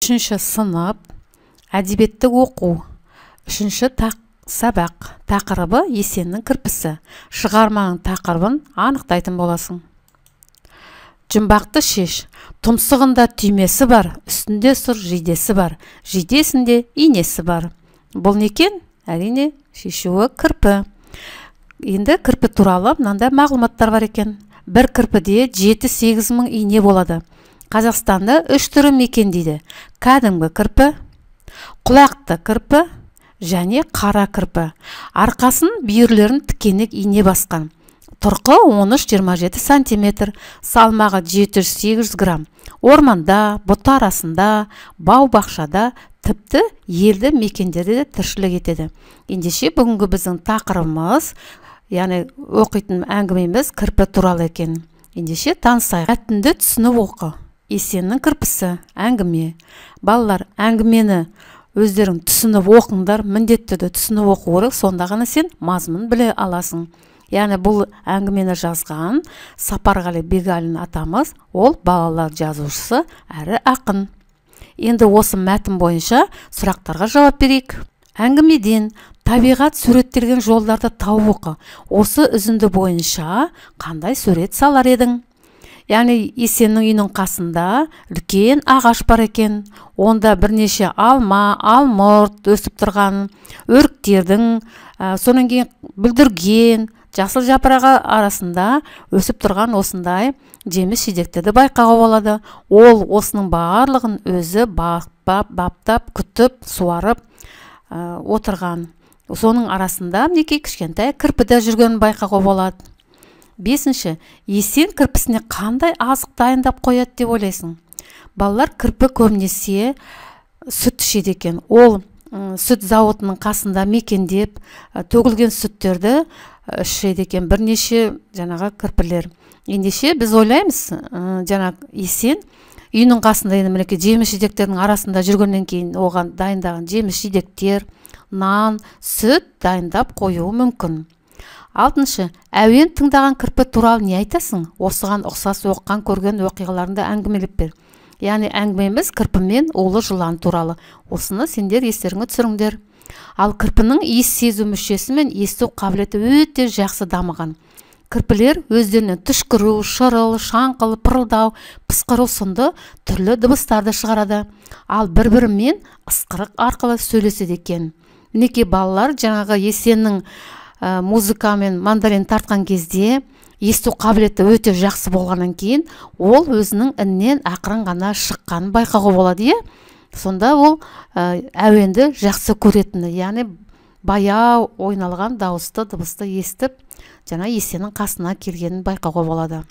Үшінші сынып, әдебиетті оқу. Үшінші сабақ. Тақырыбы Есеннің кірпісі. Шығарманың тақырыбын анықтайтын боласың. Жұмбақты шеш. Тұмсығында түймесі бар, үстінде сұр жидесі бар, жидесінде инесі бар. Бұл не екен? Әрине, шешуі кірпі. Енді кірпі туралы мынандай мағлұматтар бар екен. Бір кірпіде 7-8 мың ине болады. Қазақстанда 3 түрі мекендейді. Кәдімгі кірпі, құлақты кірпі және қара кірпі. Арқасын бүйірлерін тікенек ине басқан. Тұрқы 13-27 сантиметр, салмағы 700-800 грамм. Орманда, бұта арасында, бау-бақшада, тіпті елді мекендерде де тіршілік етеді. Ендеше бүгінгі біздің тақырыбымыз, яғни оқитын әңгімеміз кірпі туралы екен. Ендеше танысайық. Мәтінді түсініп оқы. Есеннің кірпісі әңгіме. Балалар, әңгімені өздерің түсініп оқыңдар, міндетті түрде түсініп оқу керек, сонда ғана сен мазмұнын біле аласың. Яғни бұл әңгімені жазған Сапарғали Бегалин атамыз, ол балалар жазушысы әрі ақын. Енді осы мәтін бойынша сұрақтарға жауап берейік. Әңгімеден табиғат суреттелген жолдарды тауып оқы. Осы үзінді бойынша қандай сурет салар едің? Яғни Есеннің үйінің қасында үлкен ағаш бар екен. Онда бірнеше алма, алмұрт өсіп тұрған, өріктердің, содан кейін бүлдірген, жасыл жапырағы арасында өсіп тұрған осындай жеміс жидектерді байқауға болады. Ол осының барлығын өзі баптап, күтіп, суарып отырған. Соның арасында мінекей кішкентай кірпі де жүргенін байқауға болады. Бесінші, Есен кірпісіне қандай азық дайындап қояды деп ойлайсың? Балалар, кірпі көбінесе сүт ішеді екен. Ол сүт зауытының қасында мекендеп, төгілген сүттерді ішеді екен бірнеше жаңағы кірпілер. Ендеше біз ойлаймыз, жаңа Есен үйінің қасында енді мінекей жеміс жидектердің арасында жүргеннен кейін оған дайындаған жеміс жидектер, нан, сүт дайындап қоюы мүмкін. Алтыншы, әуен тыңдаған кірпі туралы не айтасың? Осыған ұқсас оқыған көрген оқиғаларыңды әңгімелеп бер. Яғни әңгімеміз кірпі мен улы жылан туралы. Осыны сендер естеріңе түсіріңдер. Ал кірпінің иіс сезу мүшесі мен есту қабілеті өте жақсы дамыған. Кірпілер өздерінен түшкіру, шырыл, шаңқыл, пырылдау, пысқыру сынды түрлі дыбыстарды шығарады. Ал бір-бірімен ысқырық арқылы сөйлеседі екен. Мінекей балалар, жаңағы Есеннің музыкамен мандарин тартқан кезде есту қабілеті өте жақсы болғаннан кейін ол өзінің іннен ақырын ғана шыққанын байқауға болады, иә? Сонда ол әуенді жақсы көретіні, яғни баяу ойналған дауысты, дыбысты естіп, жаңа Есеннің қасына келгенін байқауға болады.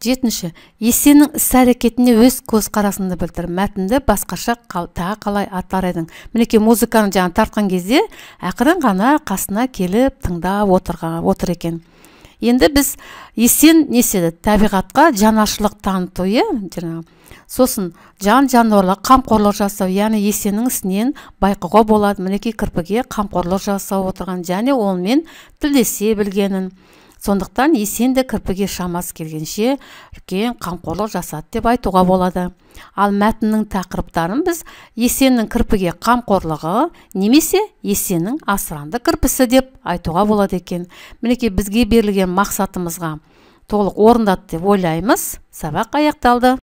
Жетінші, Есеннің іс-әрекетіне өз көзқарасыңды білдір. Мәтінді басқаша тағы қалай атар едің? Мінекей музыканы жаңа тартқан кезде ақырын ғана қасына келіп тыңдап отыр екен. Енді біз Есен не істеді? Табиғатқа жанашырлық таныту, иә? Жаңағы. Сосын жан-жануарларға қамқорлық жасау, яғни Есеннің ісінен байқауға болады. Мінекей кірпіге қамқорлық жасап отырған және онымен тілдесе білгенін. Сондықтан Есен де кірпіге шамасы келгенше үлкен қамқорлық жасады деп айтуға болады. Ал мәтіннің тақырыптарын біз Есеннің кірпіге қамқорлығы немесе Есеннің асыранды кірпісі деп айтуға болады екен. Мінекей бізге берілген мақсатымызға толық орындады деп ойлаймыз. Сабақ аяқталды.